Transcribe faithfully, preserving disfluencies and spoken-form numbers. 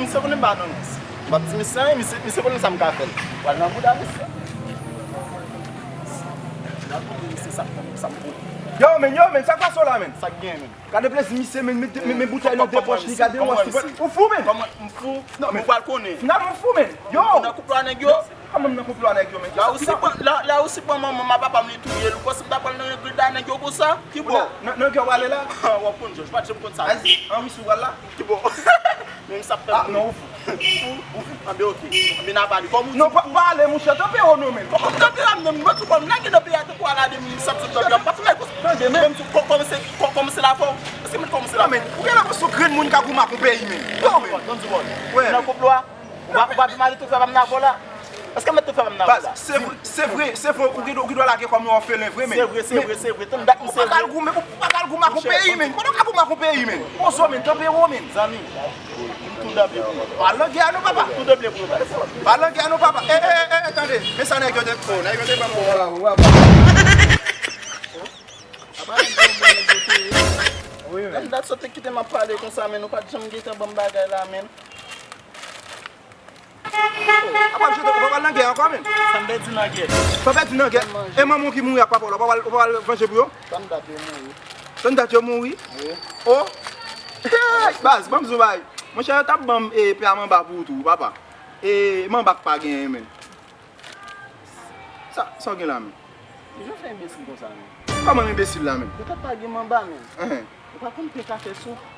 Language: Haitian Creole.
Misye konnen m pa nan rans. M ap di misye anyen, misye, misye konnen sa m ka fè l. Pral nan bouda misye. Misye sa, sa m pou. Yo, men, yo, men, sa k pase w la, men? Sa k gen, men? Gade plezi misye, men, men, men, men boutèy nan de pòch li, gade wòch li. Ou fou, men? Kòman m fou? Non, men. Ou pral konnen. Finalman, ou fou, men. Yo! Ou nan koup la nèg yo? Kòman m nan konplo a nèg yo, men? La ou si pran, la, la ou si pran manman m a papa m li touye l, ou panse m ta pral nan grid a nèg yo konsa? Ki bò? Nan, nan, nan, w ale la? W ap konn jòj, pa t janm konn sa. Azi, an wi, si w al la? Ki bò? Men m sa ap fè. Ah, non, ou fou. Ou fou. Anben, oke. Anben, n a pale. Kòm ou di. Non, pa, pa ale, monchè, tanpere w non, men. Kòm tanpere m non, mwen tou kòm nèg nan peyi a tankou Aladin, m sa ap tanpere m, pa fè konsa. Tande, men. Kòm tou, kòm, kòm se, kòm, kòm se la fò. Èske mwen kòm se la fò? Non, men, ou gen lenpresyon grenn moun ka goumen ak yon peyi, men. Yo, men. Nan konplo a. Ou pa, ou pa vin mande tou fè pa m nan vòlè. Èske mèt tou fè pa m nan vòlè? Baz, se vre, se vre, se vre, ou gen, ou gen dwa lage kòm yon òfelen vre, men. Se vre, se vre, se vre. Tann dat m se vre. Ou pa ka al goumen, ou pa ka al goumen ak yon peyi, men. Kote w ka goumen ak yon peyi, men? Poze w, men, tanpere w, men. Zanmi, m tou dable pou nou. Pa lage a non, papa. Tou dable pou nou, baz. Pa lage a non, papa. E, e, e, e, tande. Men sa nèg yo te, oh, nèg yo te ban m. Apa nèg yo bon, nèg yo te ye. Wi, men. Tann dat sa w te kite m ap pale konsa, men, ou pa t janm gentan ban m bagay la, men. Apa jete, ou pa pral nan gè ankò, men? Sa m pèdi nan gè? Sa w pèdi nan gè? E manman w ki mouri ak papa w la, ou pa pral, ou pa pral vanje pou yo? Tann dat yo mouri. Tann dat yo mouri? Wi. Oh! Hey, baz, ban m di w bagay. Monchè, yo t ap ban m, e, pè a manba pou ou tou, papa. E, manba k pa genyen, men. Sa, sa w gen la, men? Kijan w fè enbesil konsa, men? Kòman m enbesil la, men? Petèt pa gen manba, men. Enhen. Ou pa konn pè ka fè souf?